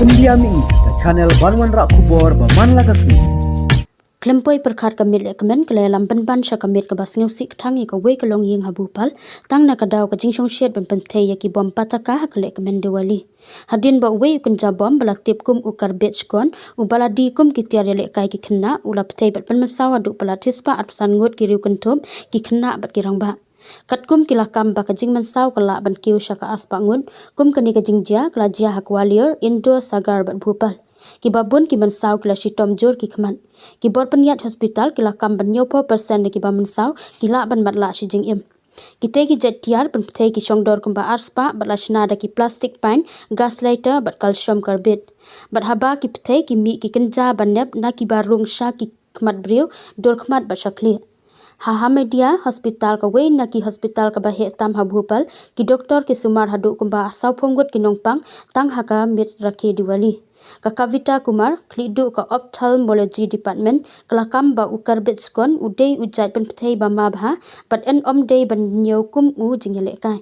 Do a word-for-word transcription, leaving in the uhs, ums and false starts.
India Mihi, ka channel ban wanrah khubor ba man la ka sngi. Khlem poi pyrkhat ka miet lehkmen ka la ïalam pynban sha ka miet kaba sngewsih kthang ïa kawei ka longïing ha Bhopal, tang na ka daw ka jingshongshet ban pynthei ïa ki bom pataka ha ka lehkmen Diwali. Hadien ba uwei u kynja bom ba la tip kum u Karbit Shkon, uba la die kum ki tiar ïalehkai ki khynnah, u la pynthei bad pynmynsaw haduh palat shispah arphew san ngut ki riew kynthup, ki khynnah bad ki rangbah. Katkum ki la kam ba ka jingmynsaw ka lah ban kiew sha ka arspah ngut, kum kane ka jingjia ka la jia ha Gwalior, Indore, Sagar bad Bhopal. Kiba bun ki mynsaw ki la shitom jur ki khmat. Ki bor pynïaid hospital ki la kam ban hynñiewphew percent na kiba mynsaw ki lah ban matlah shi jingim. Kitei ki jait tiar pynpthei ki shongdor kumba arspah bad la shna da ki plastic pine, gas lighter bad calcium carbide. Bad haba ki pthei ki mih ki kynja ba nep na kiba rung sha ki khmat briew, dur khmat bad sha khlieh. Ha Hamidia Hospital, kawei na ki hospital kaba heh tam ha Bhopal, ki doktor ki sumar haduh kumba sawphew ngut ki nongpang tang ha ka miet rakhe Diwali. Ka Kavita Kumar, khlieh duh ka Ophthalmology Department, ka la kam ba u Karbit Shkon u dei u jait pynpthei ba ma bha bad yn ym dei ban ñiew kum u jingïalehkai.